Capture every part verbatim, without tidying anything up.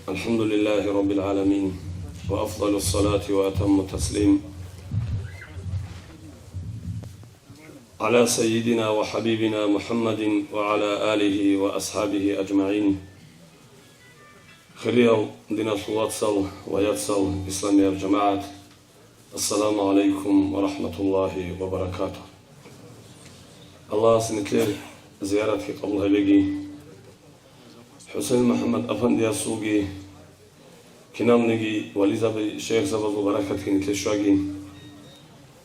الحمد لله رب العالمين، وأفضل الصلاة وأتم التسليم على سيدنا وحبيبنا محمد وعلى آله وأصحابه أجمعين. Хириял диналъул вацал ва яцал исламиял жамагӀат, ассаламу гӀалайкум ва рахӀматуллагьи ва баракатугь. Аллагьас нилъер зияратги къабул гьабеги, ХӀусейн МухӀаммад Афандиясулги, киналниги вализаби шайихзабазул баракатги нилъе щваги.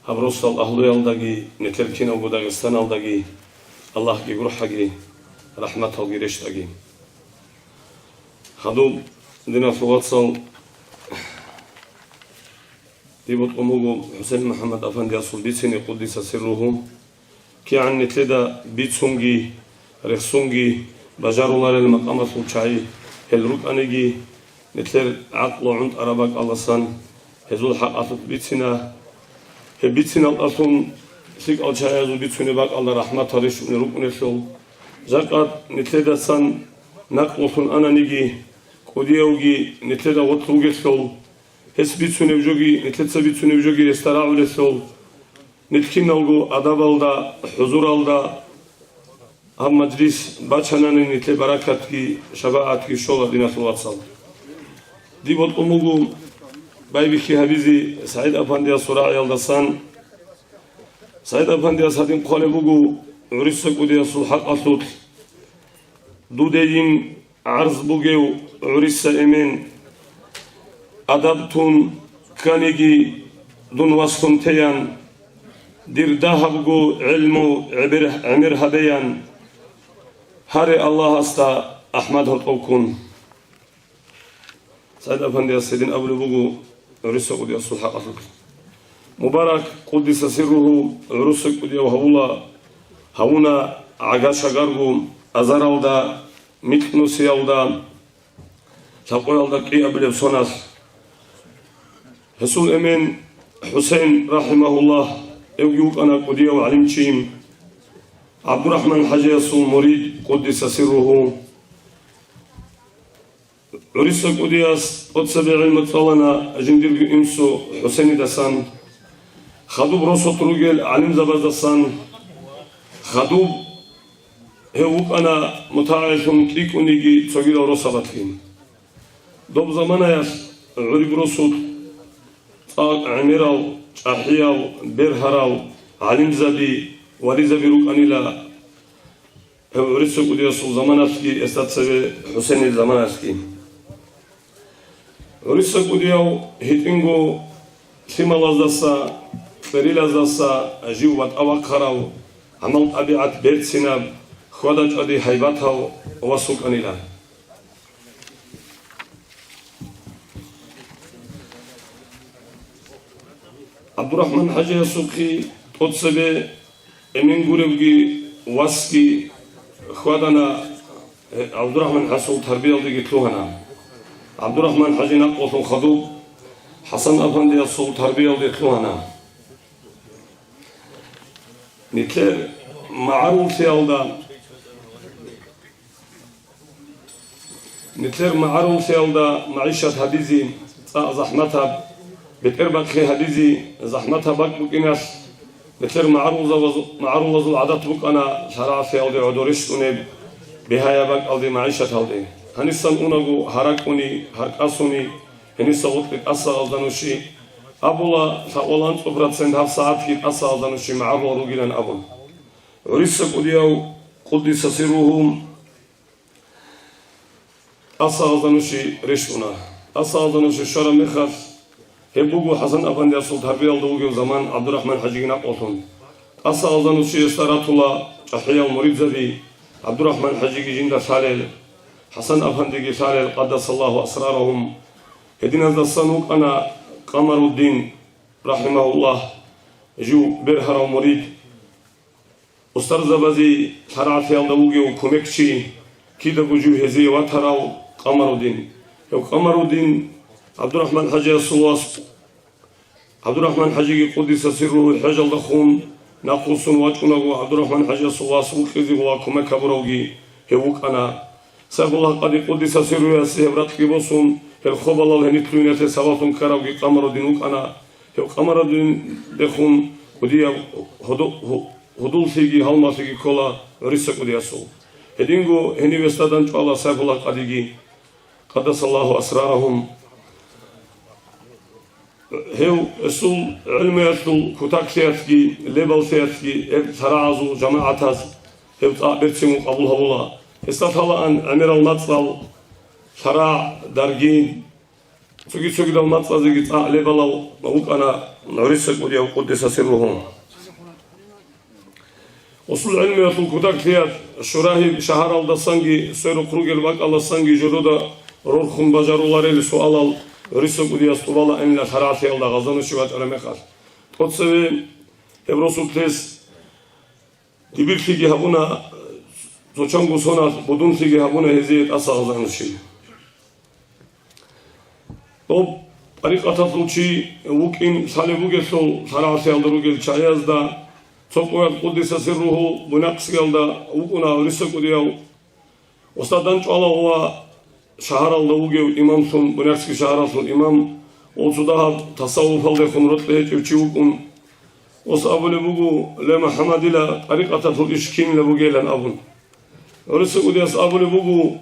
Гьаб росдал агьлуялдаги, нилъер киналго Дагъистаналдаги Аллагьги гурхӀаги, рахӀматалги рещтӀаги. Хадуб, диналъул вацал, дие бокьун буго ХӀусейн МухӀаммад Афандиясул бицине, къуддиса сирругьу. КигӀан нилъеда бицунги, рехсунги бажаруларел макъамалъул чагӀи гьел рукӀаниги, нилъер гӀакълу гӀунтӀараб бакӀалдасан гьезул хӀакъалъулъ бицина. Гьеб бициналдалъун лъикӀал чагӀазул бицунеб бакӀалда рахӀматал рещтӀунел рукӀунелъул, жакъа нилъедасан накълулъун ананиги, кӀудиявги нилъеда гъорлъ вугелъул, гьес бицунеб жоги, нилъеца бицунеб жоги гьесда рагӀулелъул, нилъ киналго адабалда, хӀузуралда гьаб мажлис бачанани, нилъе баракатги шабагӀатги щола, диналъул вацал. Дие бокьун буго байбихьи гьабизе СагӀид Афандиясул рагӀиялдасан. СагӀид Афандияс гьадин хъвалеб буго ГӀуриса кӀудиясул хӀакъалъулъ: «Дудейин гӀарз бугев, ГӀуриса эмен, адаб тун кканиги, дун васлъун теян, дир дагьабго гӀелму гӀебер-, гӀемер гьабеян, гьаре Аллагьасда, АхӀмад гьоркьов ккун». СагӀид Афандияс гьедин абулеб буго ГӀуриса кӀудиясул хӀакъалъулъ. Мубарак, къуддиса сирругьу, ГӀуриса кӀудияв гьавула, гьавуна гӀага-шагарго азаралда, микьнусиялда, лъабкъоялда кӀиабилеб соналъ. Гьесул эмен ХӀусейн, рахӀимагьуллагь, эвги вукӀана кӀудияв гӀалимчи, ГӀабдурахӀман хӀажиясул мурид, къуддиса сирругьу. ГӀуриса кӀудияс тӀоцебе гӀилму цӀалана жиндирго инсу ХӀусейнидасан, хадуб росулъ ругел гӀалимзабаздасан, хадуб гьев вукӀана мутагӀилъун кӀикӀуниги цогидал росабалъги. Доб заманаялъ гӀуриб росулъ цӀакъ гӀемерал, чӀахӀиял, бергьарал гӀалимзаби, вализаби рукӀанила. Гьев ГӀуриса кӀудиясул заманалъги, гьесда цебе ХӀусейнил заманалъги. ГӀуриса кӀудияв гьитӀинго лъималаздаса, кьерилаздаса жив батӀа вахъарав, гӀамал-тӀабигӀат берцинаб, хьвада-чӀвади гьайбатав вас вукӀанила. ГӀабдурахӀман хӀажиясухъе тӀоцебе эмен гуревги васги хьвадана, ГӀабдурахӀман хӀажиясул тарбиялдеги лъугьана. ГӀабдурахӀман хӀажи накъулъун хадуб ХӀасан афандиясул тарбиялде лъугьана. Нилъер магӀаруллъиялда Нилъер магӀаруллъиялда магӀишат гьабизе цӀакъ захӀматаб, бетӀербахъи гьабизе захӀматаб бакӀ букӀиналъ, нилъер магӀарулзабаз-, магӀарулазул гӀадат букӀана шарагӀалъиялде гӀодор рещтӀунеб, бигьаяб бакӀалде магӀишаталде. Гьанисан унаго гьаракӀуни, гьаркьасуни, гьениса гъутӀи тӀасагъазда нуши абула, лъабкъоялда анцӀго процент гьабсагӀатги тӀасагъазда нуши магӀарулал ругилан абун. ГӀуриса кӀудияв, къуддиса сирругьу, тӀасагъазда нуши рещтӀуна. ТӀасагъазда нуши щвараб мехалъ, гьеб буго ХӀасан афандиясул тарбиялда вугев заман ГӀабдурахӀман хӀажиги накъулъун. ТӀасагъазда нуши гьесда ратула чӀахӀиял муридзаби, ГӀабдурахӀман хӀажиги жинда лъалел, ХӀасан афандиги лъалел, къаддасаллагьу асрарагьум. Гьединаздасан вукӀана Къамаруддин, рахӀимагьуллагь, жив бергьарав мурид. Устарзабазе, шарагӀалъиялда вугев кумекчи, кидаго жив гьезие ватарав Къамарудин. Гьев Къамарудин ГӀабдурахӀман хӀажиясул вас, ГӀабдурахӀман хӀажиги къуддиса сирругьу хӀежалда хун, нахъвуссун вачӀунаго, ГӀабдурахӀман хӀажиясул вас вукьизе ва кумек гьабуравги гьев вукӀана. Сайфуллагь Къади къуддиса сирругьуясе гьеб ракьги босун, гьел хобалал гьениб лъугьиналъе сабаблъун ккарабги Къамарудин вукӀана. Гьев Къамарудиндехун кӀудияб гьуду-, гьу-, гьудуллъиги гьалмагълъиги ккола ГӀуриса кӀудиясул. Гьединго гьенивесда дандчӀвала Сайфуллагь Къадиги, къаддасаллагьу асрарагьум. Гьев гьесул гӀелмуялъул кутаклъиялъги лебаллъиялъги гьеб лъарагӀазул жамагӀатаз гьев цӀакъ берцинго къабул гьабула. Гьесда лъалаан гӀемерал мацӀал, лъарагӀ, даргин, цоги-цогидал мацӀазеги цӀакъ лебалав вукӀана ГӀуриса кӀудияв къуддиса сирругьу. Гьесул гӀелмуялъул кутаклъиялъ Шурагьиб шагьаралдасанги сверухъ ругел бакӀалдасанги жодода рорхун бажаруларел суалал ГӀуриса кӀудияс тӀубалаанила лъарагӀлъиялда Гъазануши вачӀараб мехалъ. ТӀоцеве гьеб росулъ гьес дибирлъиги гьабуна, цо чанго соналъ будунлъиги гьабуна гьезие тӀаса Гъазануши. Доб тӀарикъаталъул чи вукӀин лъалеб бугелъул, лъарагӀлъиялда ругел чагӀиязда цо къоялъ къуддиса сирругьу Буйнакскиялда вукӀуна ГӀуриса кӀудияв. Гьесда дандчӀвала ва шагьаралда вугев имамлъун, Буйнакский шагьаралъул имам, ва цо дагьаб тасаввуфалдехун рокьи гьечӀев чи вукӀун. Гьес абулеб буго, ле, МухӀаммадила, тӀарикъаталъул иш кинила бугилан абун. ГӀуриса кӀудияс абулеб буго,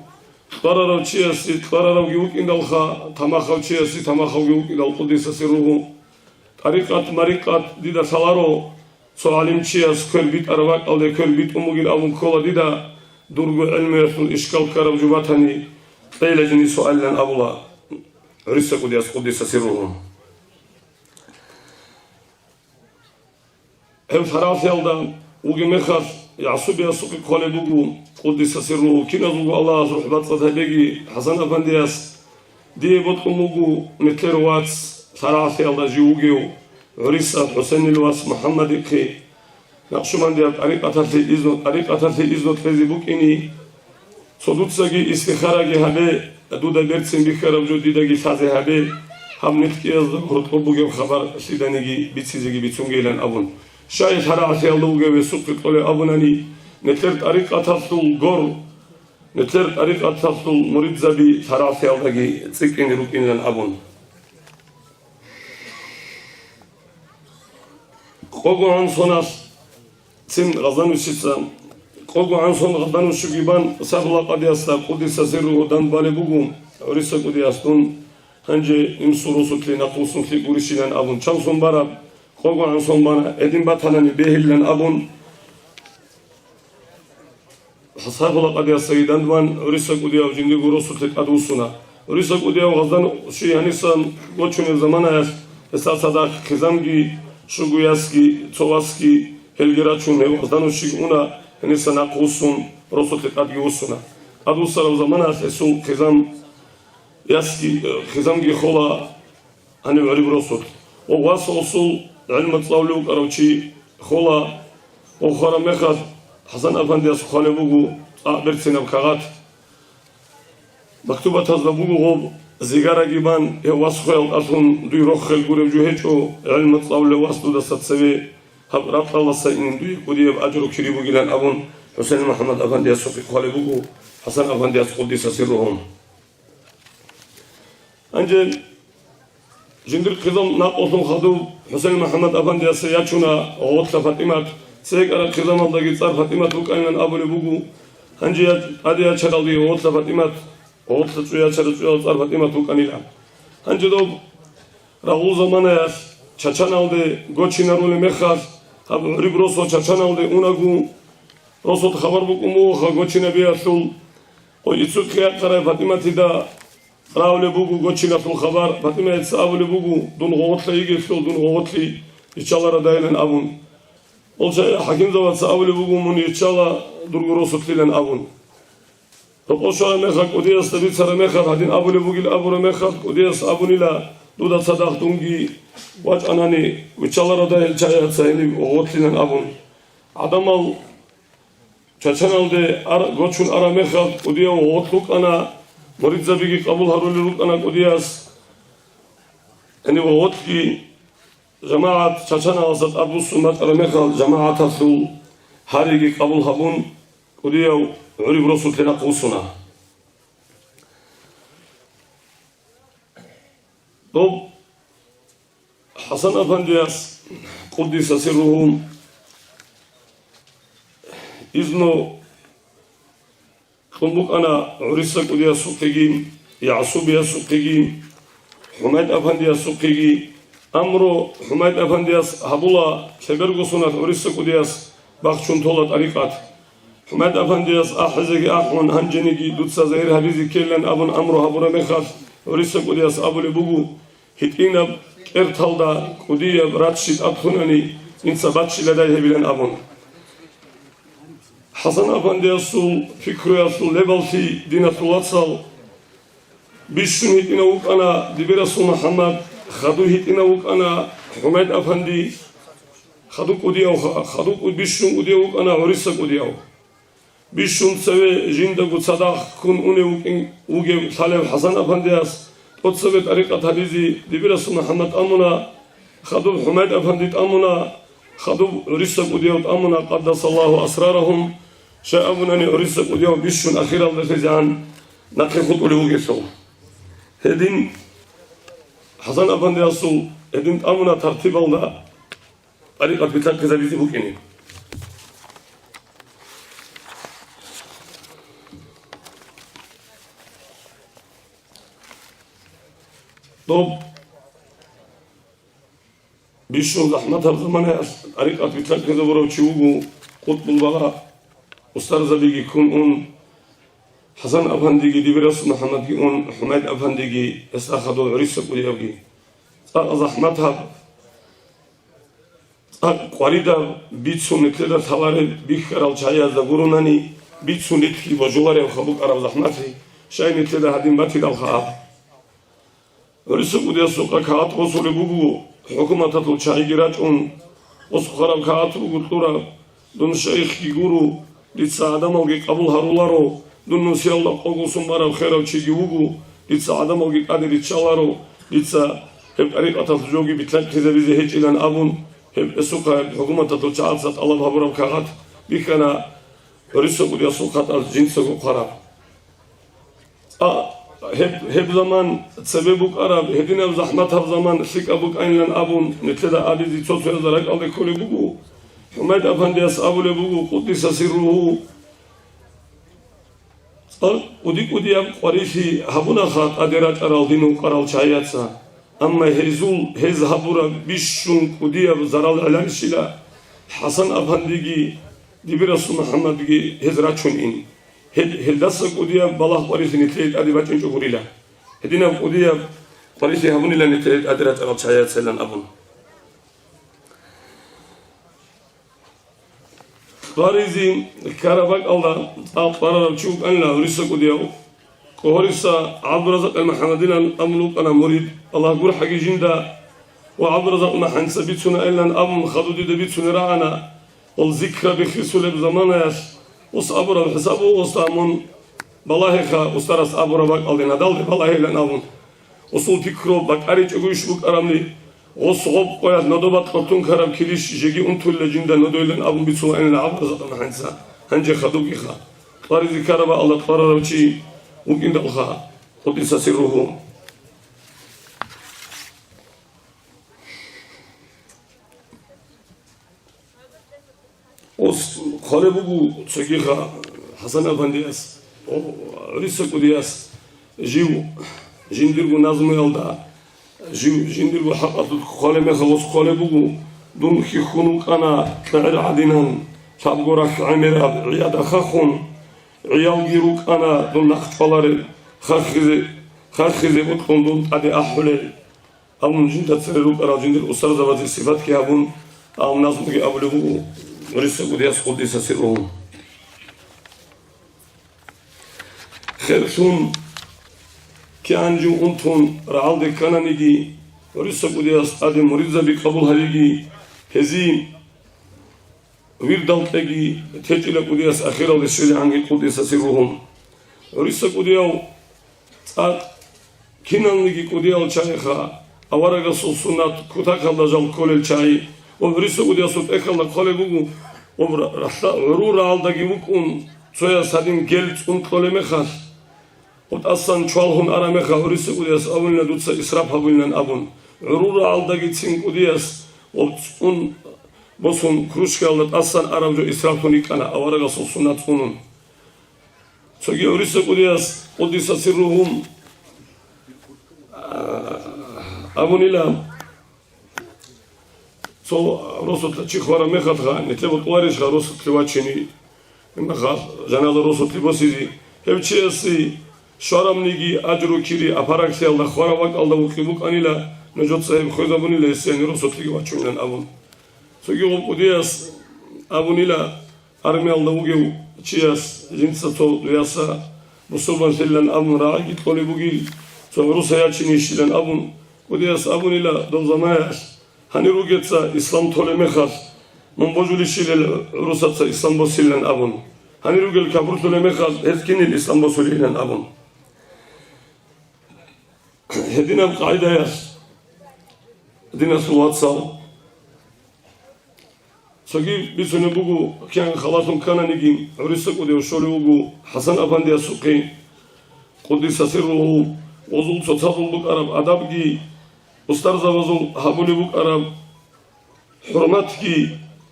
кьварарав чиясе кьвараравги вукӀиндалха, тамахав чиясе тамахавги вукӀиндал къуддиса сирругьу. ТӀарикъат-марикъат дида лъаларо, цо гӀалимчияс квер битӀараб бакӀалде квер битӀун бугин абун ккола дида, дурго гӀелмуялъул ишкал ккараб жо батани, кьейила жиндир суалилан абула ГӀуриса кӀудияс къуддиса сирругьу. Гьев лъарагӀлъиялда вугеб мехалъ, ГӀасубиясухъе хъвалеб буго, къуддиса сирругьу, киназулго Аллагьас рухӀ бацӀцӀад гьабеги, ХӀасан-афандияс, дие бокьун буго нилъер вац, лъарагӀлъиялда жив вугев ГӀуриса ХӀусенил вас МухӀаммадихъе, накъшубандияб тӀарикъаталъе изну, тӀарикъаталъе изну кьезе букӀине, цо дуцаги истихараги гьабе, дуда берцин бихьараб жо дидаги лъазе гьабе, гьаб нилъ кӀиязда гьоркьоб бугеб хабар лъиданиги бицизеги бицунгейилан абун. Щай лъарагӀлъиялда вугев гьесухъе кьолеб абунани, нилъер тӀарикъаталъул гор, нилъер тӀарикъаталъул муридзаби лъарагӀлъиялдаги цӀикӀкӀине рукӀинилан абун. Къого гӀан соналъ цин Гъазанушица, къого гӀан сон Гъазанушиги бан, Сайфуллагь Къадиясда къуддиса сирругьу дандбалеб буго, ГӀуриса кӀудияс, дун гьанже инсул росулъе нахъвуссун лъикӀ гурищилан абун, чан сон бараб, къого гӀан сон бана, гьедин батанани бегьилилан абун, Сайфуллагь Къадиясдаги дандбан, ГӀуриса кӀудияв жиндирго росулъе тӀадвуссуна. ГӀуриса кӀудияв Гъазануши гьанисан гочунеб заманаялъ, гьесда цадахъ хъизамги, щуго ясги, цо васги, гьелги рачун, гьев Гъазанушиги уна, гьаниса нахъвуссун, росулъе тӀадги вуссуна. ТӀадвуссараб заманаялъ гьесул хъизам, ясги, хъизамги хола, гьанив гӀуриб росулъ. Ва вас гьесул гӀелму цӀалулев вукӀарав чи хола, ва хвараб мехалъ, ХӀасан-афандияс хъвалеб буго цӀакъ берцинаб кагъат. Мактубатазда буго гъоб, зигараги бан, гьев вас хвеялдалъун дуй рохел гуреб жо гьечӀо, гӀелму цӀалулев вас дудаса цеве гьаб ракьалдаса инин дуе кӀудияб ажру кири бугилан абун, ХӀусен МухӀаммад-афандиясухъе хъвалеб буго, ХӀасан-афандияс къуддиса сирругьу. Гьанже жиндир хъизам накъулъун хадуб ХӀусен МухӀаммад-афандиясе ячуна гъолъа ПатӀимат, цебекӀараб хъизамалдаги цӀар ПатӀимат букӀанилан абулеб буго. Гьанже я-, тӀаде ячаралги гъолъа ПатӀимат, гъолъа цӀуяцара цӀуял цӀар ПатӀимат букӀанила. Гьанже доб рагъул заманаялъ Чачаналде гочинарулеб мехалъ, гьаб гӀуриб росо Чачаналде унаго, росулъ хабар букӀун бугоха гочинабиялъул. Гъой иццухъе якъарай ПатӀиматида раулеб буго гочиналъул хабар, ПатӀимаца абулеб буго, дун гъогъолъа йигелъул, дун гъогъолъи йиччаларадайилан абун. Гъолча хӀакимзабаца абулеб буго, мун йиччала дурго росулъилан абун. Рокъов щвараб мехалъ, кӀудиясда бицараб мехалъ, гьадин абулеб бугил абураб мехалъ, кӀудияс абунила, дуда цадахъ дунги вачӀанани, виччаларадайил чагӀица гьениб гъогъолъилан абун. ГӀадамал Чачаналде ар-, гочун араб мехалъ, кӀудияв гъогъолъ вукӀана, муридзабиги къабул гьарулел рукӀана кӀудияс. Гьанив гъогъолъги жамагӀат Чачаналдаса тӀадвуссун бачӀараб мехалъ, жамагӀаталъул гьариги къабул гьабун, кӀудияв гӀуриб росулъе нахъвуссуна. Доб ХӀасан-афандияс, къуддиса сирругьу, изну кьун букӀана ГӀуриса кӀудиясухъеги, ЯгӀсубиясухъеги, ХӀумайд-афандиясухъеги. Амру ХӀумайд-афандияс гьабула, лъеберго соналъ ГӀуриса кӀудияс бахчун тола тӀарикъат. ХӀумайд-афандияс ахӀизеги ахӀун, гьанжениги дуца загьир гьабизе ккелилан абун амру гьабураб мехалъ, ГӀуриса кӀудияс абулеб буго: «ГьитӀинаб кӀерталда кӀудияб раччи тӀад лъунани, инца баччиладай гьебилан», — абун. ХӀасан-афандиясул пикруялъул лебаллъи, диналъул вацал, бищун гьитӀинав вукӀана Дибирасул МухӀаммад, хадув гьитӀинав вукӀана ХӀумайд-афанди, хадув кӀудияв, хадув кӀу-, бищун кӀудияв вукӀана ГӀуриса кӀудияв. Бищун цеве жиндаго цадахъ ккун унев вукӀин вугев лъалев ХӀасан-афандияс тӀоцебе тӀарикъат гьабизе Дибирасул МухӀаммад тӀамуна, хадуб ХӀумайд-афанди тӀамуна, хадуб ГӀуриса кӀудияв тӀамуна, къаддасаллагьу асрарагьум, щай абунани ГӀуриса кӀудияв бищун ахиралда лъезегӀан нахъе хутӀулев вугелъул. Гьедин ХӀасан-афандиясул гьедин тӀамуна тартибалда тӀарикъат битӀакъизабизе букӀине. Доб бищун захӀматаб заманаялъ тӀарикъат битӀакъизабурав чи вуго, къутбул бала устарзабиги ккун ун, ХӀасан-афандиги, Дибирасул МухӀаммадги ун, ХӀумайд-афандиги, гьесда хадув ГӀуриса кӀудиявги. ЦӀакъ захӀматаб, цӀакъ къваридаб, бицун нилъеда лъалареб бихьарал чагӀиязда гурунани, бицун ритӀги божуларебха букӀараб захӀмалъи, щай нилъеда гьадин батилалха аб. ГӀуриса кӀудиясухъа кагъат босулеб буго, хӀукуматалъул чагӀиги рачӀун, босухъараб кагъат буго кьураб. Дун шайихги гуро, дица гӀадамалги къабул гьаруларо, дун нусиялда къогосун бараб херав чиги вуго, дица гӀадамалги тӀаде риччаларо, дица гьеб тӀарикъаталъ жоги битӀакъизабизе гьечӀилан абун, гьеб эсухъа гьеб хӀукуматалъул чагӀаца тӀалаб гьабураб кагъат бихьана ГӀуриса кӀудиясул хатӀаз жинцаго хъвараб. А, гьеб, гьеб заман цебе букӀараб гьединаб захӀматаб заман лъикӀаб букӀанилан абун, нилъеда абизе цо-цоязда ракӀалде кколеб буго. ХӀумайд-афандияс абулеб буго, къуддиса сирругьу, цӀакъ кӀуди-кӀудияб къварилъи гьабунаха тӀаде рачӀарал дин ункъарал чагӀияца. Амма гьезул, гьез гьабураб бищун кӀудияб зарал гӀеланщила ХӀасан-афандиги Дибирасул МухӀаммадги гьез рачун ин. Гьел-, гьелдаса кӀудияб балагь къварилъи нилъее тӀаде бачӀинчӀо гурила. Гьединаб кӀудияб къварилъи гьабунила нилъее тӀаде рачӀарал чагӀияцилан абун. Кьваризе ккараб бакӀалда цӀакъ кьварарав чи вукӀанила ГӀуриса кӀудияв. КӀогьориса ГӀабдуразакъил МухӀаммадилан абун вукӀана мурид, Аллагь гурхӀаги жинда, ва ГӀабдуразакъил МухӀаммадица бицунаилан абун хадуб дида бицунел рагӀана, гъол зикраби хисулеб заманаялъ, ус абураб хӀисаб буго, ус амун балагьеха, устарас абураб бакӀалде надалде балагьеилан абун. Усул пикру бакӀаричӀого иш букӀарамли, гъос гъоб къоялъ нодоба кьотун караб килищ жеги унтулла жинда нодойлан абун бицулаинила ГӀабдуразакъил МухӀаммадица, гьанже хадубгиха. Кьваризе ккараб бакӀалда кьварарав чи вукӀиндалха, къуддиса сирругьу. Ос хъвалеб буго цогиха ХӀасан-афандияс, о, ГӀуриса кӀудияс жив жиндирго назмуялда, жив жиндирго хӀакъалъулъ хъвалеб мехалъ ос хъвалеб буго: «Дун хьихьун вукӀана кьегӀер гӀадинан, лъабго рахь гӀемераб гӀияда хахун, гӀиялги рукӀана дун нахъчӀваларел, хахизе, хахизе бокьун дун тӀаде ахӀулел». Амма жинда цере рукӀарал жиндир устарзабазе сипатги гьабун, гьав назмуги абулеб буго ГӀуриса кӀудияс, къуддиса сирругьу. Херлъун, кигӀан жив унтун рагӀалде ккананиги, ГӀуриса кӀудияс тӀаде муридзаби къабул гьариги, гьезие вирдал кьеги, течӀила кӀудияс ахиралде щвезегӀанги, къуддиса сирругьу. ГӀуриса кӀудияв цӀакъ киналниги кӀудиял чагӀиха, аварагасул суннат кутакалда жал кколел чагӀи ва ГӀуриса кӀудиясул тӀехьалда кколеб буго, ва ра-, ралъа-, гӀуру рагӀалдаги вукӀун, цояс гьадин гел цӀун кьолеб мехалъ, Гъоб тӀасан чвалгьун араб мехалъ гӀуриса кӀудияс абунила дуца исраф гьабунилан абун. ГӀурул рагӀалдаги цин кӀудияс гъоб цӀун босун кружкаялда тӀасан араб жо исрафлъун рикӀкӀана, аварагасул суннат цӀунун. Цоги гӀуриса кӀудияс, къуддиса сирругьу, а, абунила, цо росулъа чи хвараб мехалъха, нилъер бокьуларищха росулъе вачине, имахъа жаназа росулъе босизе? Гьев чиясе щварамниги ажру кири апараксиялда хвараб бакӀалда вукъи букӀанила, нужеца гьеб хвезабунила, гьесие росулъеги вачунилан абун. Цоги гъоб кӀудияс абунила, армиялда вугев чияс жинца цо дуяса бусурбанлъилан абун рагӀиги кьолеб бугил, цо гӀуруса ячинищилан абун, кӀудияс абунила дов замаялъ, гьанир ругеца ислам толеб мехалъ, мун божулищилел гӀурусаца ислам босилилан абун, гьанир ругел капурлъулеб мехалъ, гьез кинил ислам босулилан абун. Гьединаб къагӀидаялъ, диналъул вацал, цоги бицунеб буго, кигӀан халалъун ккананиги, гӀуриса кӀудияв щолев вуго ХӀасан-афандиясухъе, къуддиса сирругьу, гъозул цоцазул букӀараб адабги, устарзабазул гьабулеб букӀараб хӀурматги,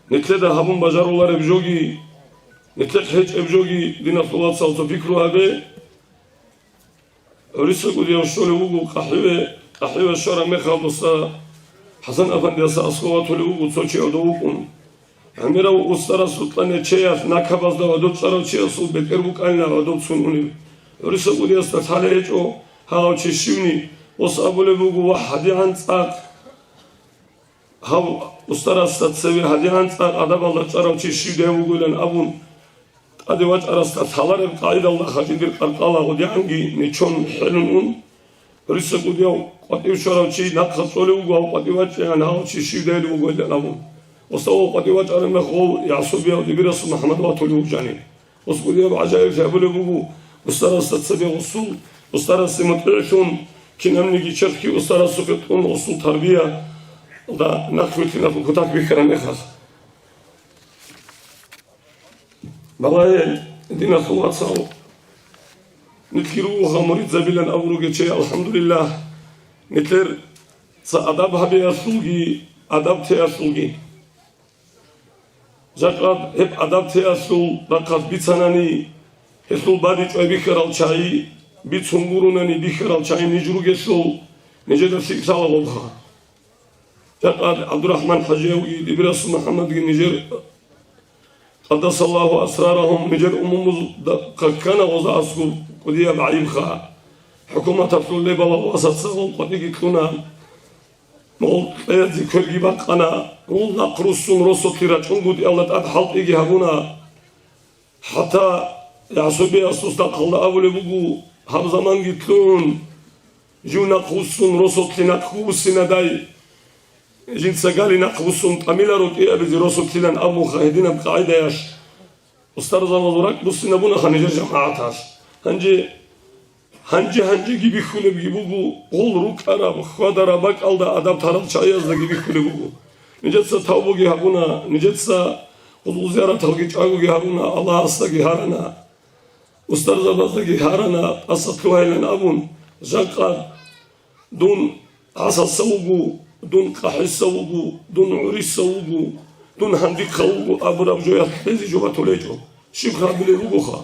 нилъеда гьабун бажарулареб жоги, нилъехъ гьечӀеб жоги, диналъул вацал, цо пикру гьабе. ГӀуриса кӀудияв щолев вуго къахӀиве, къахӀиве щвараб мехалдаса ХӀасан-афандиясда аскӀов ватулев вуго цо чи гӀодов вукӀун. ГӀемерав устарасул кьаничеялъ накабазда гӀодов чӀарав чиясул бетӀер букӀанила гӀодов цун унев. ГӀуриса кӀудиясда лъалеб гьечӀо гьав чи щивни, ос абулеб буго: «Вагь, гьадигӀан цӀакъ гьав устарасда цеве гьадигӀан цӀакъ адабалда чӀарав чи щивдай вугилан», — абун, тӀаде вачӀарасда лъалареб къагӀидалда хадидир къаркъала гъудигӀанги нечон хӀелун ун, гӀуриса кӀудияв къватӀив щварав чи нахъа цӀолев вуго, гьав къватӀив вачӀегӀан гьав чи щивдайилан вугилан абун. Ос гьав къватӀив вачӀараб мехалъ гъов ЯгӀсубияв Дибирасул МухӀаммад ватулев вугони. Ос кӀудияб гӀажаиблъи гьабулеб буго устарасда цебе гъосул, устарасе мутӀигӀлъун, кинабниги черхги устарасухъе кьун гъосул тарбиялда нахъвилълъиналъул кутак бихьараб мехалъ. Балагье, диналъул вацал, нилъги ругоха муридзабилан абуруге чей, алхӀамдулиллагь, нилъер ца адаб гьабиялъулги, адаб теялъулги. Жакъа гьеб адаб теялъул рахъалъ бицанани, гьелъул бадиб чӀвай бихьарал чагӀи, бицун гурунани бихьарал чагӀи ниж ругелъул, нижеда лъикӀлъала гъобха. Жакъа ГӀабдурахӀман ХӀажиявги Дибирасул МухӀаммадги нижер, къаддасаллагьу асрарагьум, нижер умумузда ккана гъоза аскӀоб кӀудияб гӀайибха. ХӀукуматалъул лебалал васацагъун къватӀиги кьуна. Мугъул кьезе кверги бакъана, гьул нахъ руссун росулъе рачӀунгутӀиялда тӀад хӀалтӀиги гьабуна. ХӀатта ЯгӀсубияс устахъалда абулеб буго, гьаб заманги лъугӀун, жив нахъ вуссун росулъе нахъ вуссинадай, жинца гали нахъ вуссун тӀамиларо кӀиабизе росулъилан абунха гьединаб къагӀидаялъ. Устарзабазул ракӀ буссинабунаха нижер жамагӀаталъ. Гьанже, гьанже-гьанжеги бихьулебги буго, гъул рукӀараб, хьвадараб бакӀалда адаб тарал чагӀияздаги бихьулеб буго. Нижеца тавбуги гьабуна, нижеца гъулгъу зияраталги чӀагоги гьабуна, Аллагьасдаги гьарана, устарзабаздаги гьарана, тӀаса лъугьайилан абун, жакъа Дун гӀасаса вуго, дун къахӀиса вуго, дун гӀуриса вуго, дун гьандихъа вуго абураб жоялъ кьезе жо батулечӀо. Щиб гьабулеб бугоха?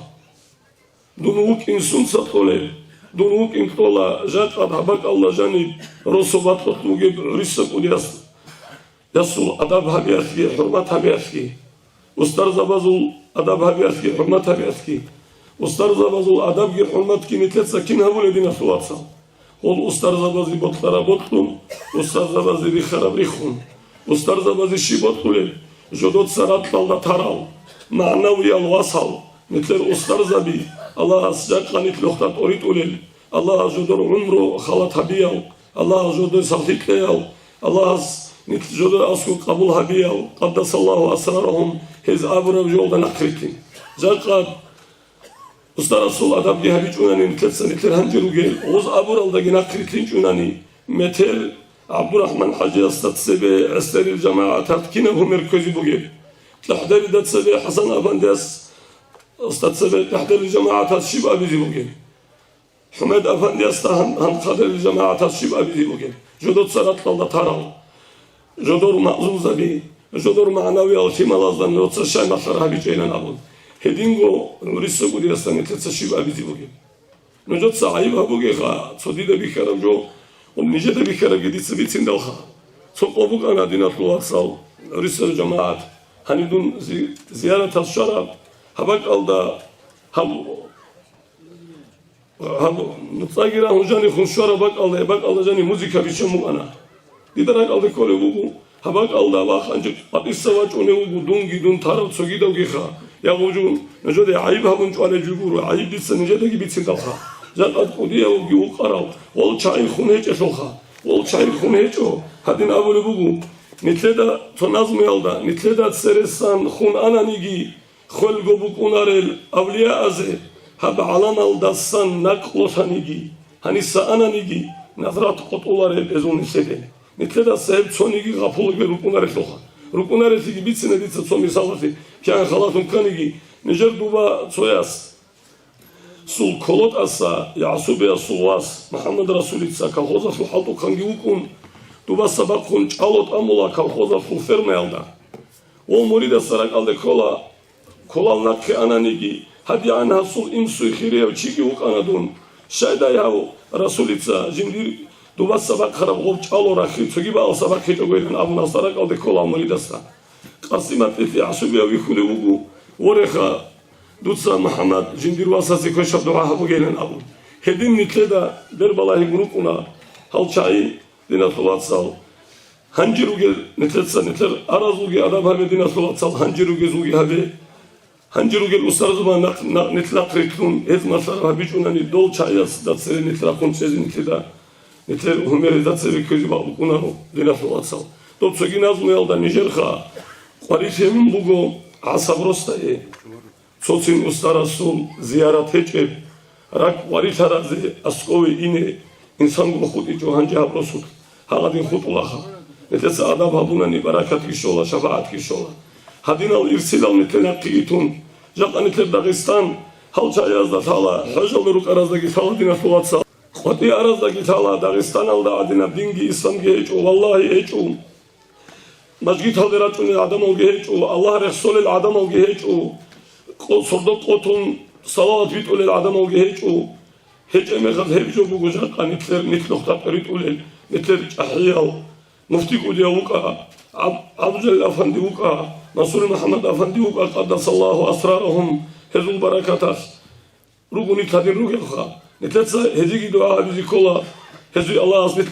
Дун вукӀин сунца кьолеб? Дун вукӀин кьола жакъа гьаб бакӀалда жаниб росо батӀалъ вугеб гӀуриса кӀудияс. Ясул адаб гьабиялъги, хӀурмат гьабиялъги, устарзабазул адаб гьабиялъги, хӀурмат гьабиялъги, устарзабазул адабги хӀурматги нилъеца кин гьабулеб, диналъул вацал? Гъол устарзабазе бокьараб бокьун, устарзабазе рихараб рихун. Устарзабазе щиб бокьулеб? Жодоца ракьалда тарал, магӀнавиял васал, нилъер устарзаби, Аллагьас жакъа нилъ нухда тӀоритӀулел, Аллагьас жодор гӀумру халат гьабиял, Аллагьас жодой сахлъи кьеял, Аллагьас нилъ жодой аскӀоб къабул гьабиял, къаддасаллагьу асрарагьум, гьез абураб жолда нахърилълъин. Жакъа устарасул адабги гьабичӀунани нилъеца нилъер гьанже ругел, гъоз абуралдаги нахърилълъинчӀунани, метер ГӀабдурахӀман ХӀажиясда цебе гӀесдерил жамагӀаталъ кинаб гьумер кквезе бугеб? ТӀахӀдерида цебе ХӀасан-афандиясда цебе тӀахӀдерил жамагӀаталъ щиб абизе бугеб? ХӀумед-афандиясда гьан-, гьанхъадерил жамагӀатас щиб абизе бугеб? Жодоца ракьалда тарал, жодор магӀзумзаби, жодор магӀнавиял лъималазда нуца щай малъараб гьабичӀейилан абун. Гьединго гӀури Сабуриясда нилъеца щиб абизе бугеб? Нужеца гӀайиб гьабугеха, цо дида бихьараб жо, ва нижеда бихьарабги дица бициндалха. Цо къо букӀана, диналъул вацал, гӀурисал жамагӀат. Гьаниб дун зи-, зияраталъ щвараб, гьаб бакӀалда гьаб Гьаб, нуцӀаги рагьун жанихун щвараб бакӀалда, гьеб бакӀалда жани музыка биччан букӀана. Дида ракӀалде кколеб буго, гьаб бакӀалда вахъанчӀеб къватӀиса вачӀунев вуго дунги дун тарав цогидавгиха. Я гъужун, нужеде гӀайиб гьабун чӀвалеб жо гуро, гӀайиб дица нижедаги бициндалха. Жакъа кӀудиявги вукъарав, гъол чагӀи хун гьечӀелъулха. Гъол чагӀи хун гьечӀо, гьадин абулеб буго, нилъеда цо назмуялда, нилъеда цересан хун ананиги, хвелго букӀунарел авлияазе, гьаб гӀаламалдасан накълулъаниги, гьаниса ананиги, назрат къотӀуларел эзул нилъеде. Нилъедаса гьеб цониги гъапулаги рукӀунарелъулха. РукӀунарелъиги бицина дица цо мисалалъе, кигӀан халалъун кканиги, нижер дуба цояс, сул КолотӀаса ЯгӀсубиясул вас МухӀаммад Расулица колхозалъул хӀалтӀухъанги вукӀун, дубаса бахъун чӀало тӀамула колхозалъул фермаялда. Ва муридасда ракӀалде ккола, кколал нахъе ананиги, гьадигӀан гьасул инсуй хирияв чиги вукӀана дун. Щайдай гьав Расулица жиндир дубаса бахъараб гъоб чӀало рахъи цоги бакӀалса бахъичӀогойилан абун гьасда ракӀалде ккола муридасда. Къасимат ГӀисияб вихьулев вуго, вореха, дуца, МухӀаммад, жиндир васасе квешаб дугӀа гьабугейилан абун. Гьедин нилъеда бербалагьи рукӀуна гьал чагӀи, диналъул вацал. Гьанже ругел нилъеца, нилъер аразулги адаб гьабе, диналъул вацал, гьанже ругезулги гьабе. Гьанже ругел устарзабан нахъ-, нахъ-, нилъ нахърилълъун гьез малъараб гьабичӀунани дол чагӀиясда цере нилъ рахъун чӀезе нилъеда, нилъер гьумер гьезда цебе кквезе букӀунаро, диналъул вацал. Доб цоги назмуялда нижерха къварилъи гьабун буго ГӀасаб росдае. Цоцин устарасул зиярат гьечӀеб, ракӀ къварилъаразе аскове ине инсанго хутӀичӀо гьанже гьаб росулъ, гьагъадин хутӀулаха. Нилъеца адаб гьабунани баракатги щола, шапагӀатги щола. Гьадинал ирсилал нилъер нахъеги тун, жакъа нилъер Дагъистан гьал чагӀиязда лъала, хӀежалда рукӀараздаги лъала, диналъул вацал. КъватӀиараздаги лъала, Дагъистаналда гьадинаб динги исламги гьечӀо, валлагьи, гьечӀо. Мажгиталде рачӀунел гӀадамалги гьечӀо, Аллагь рехсолел гӀадамалги гьечӀо, къо-, сордо къотун салават битӀулел гӀадамалги гьечӀо. ГьечӀеб мехалъ гьеб жо буго жакъа нилъер, нилъ нухда тӀоритӀулел, нилъер чӀахӀиял, муфти кӀудияв вукӀа, ГӀаб-, ГӀабдулжалил афанди вукӀа, Мансур МухӀаммад афанди вукӀа, къаддасаллагьу асрарагьум, гьезул баракаталъ. Ругони лъадин ругелха, нилъеца гьезиги дугӀа гьабизе ккола, гьезие Аллагьас нилъ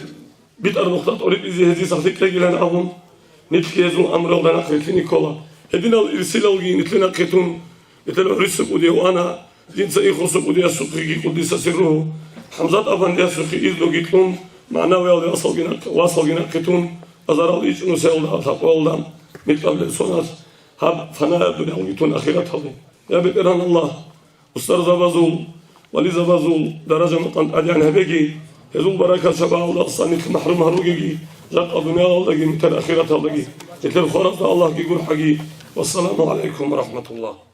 битӀараб нухда тӀоритӀизе гьезие сахлъи кьегилан абун, нилъги гьезул амралда нахърилълъине ккола. Гьединал ирсилалги нилъер нахъе тун, нилъер гӀурисаб кӀудияв ана, жинца ихурсаб кӀудиясухъеги къуддиса сирругьу, ХӀамзат афандиясухъе изнуги кьун, магӀнавиял васалги нахъ-, васалги нахъе тун, азарал ичӀнусиялда, такъваялда, микьабилеб соналъ, гьаб фанаяб дуниялги тун ахираталде. Я БетӀергьан Аллагь! Устарзабазул, вализабазул даража-макъам тӀадегӀан гьабеги, гьезул баракат-шапагӀаталдасан нилъ махӀрум гьаругеги, жакъа дуниялалдаги, нилъер ахираталдаги, нилъер хваразда Аллагьги гурхӀаги. Вассаламу гӀалайкум ва рахӀматуллагь.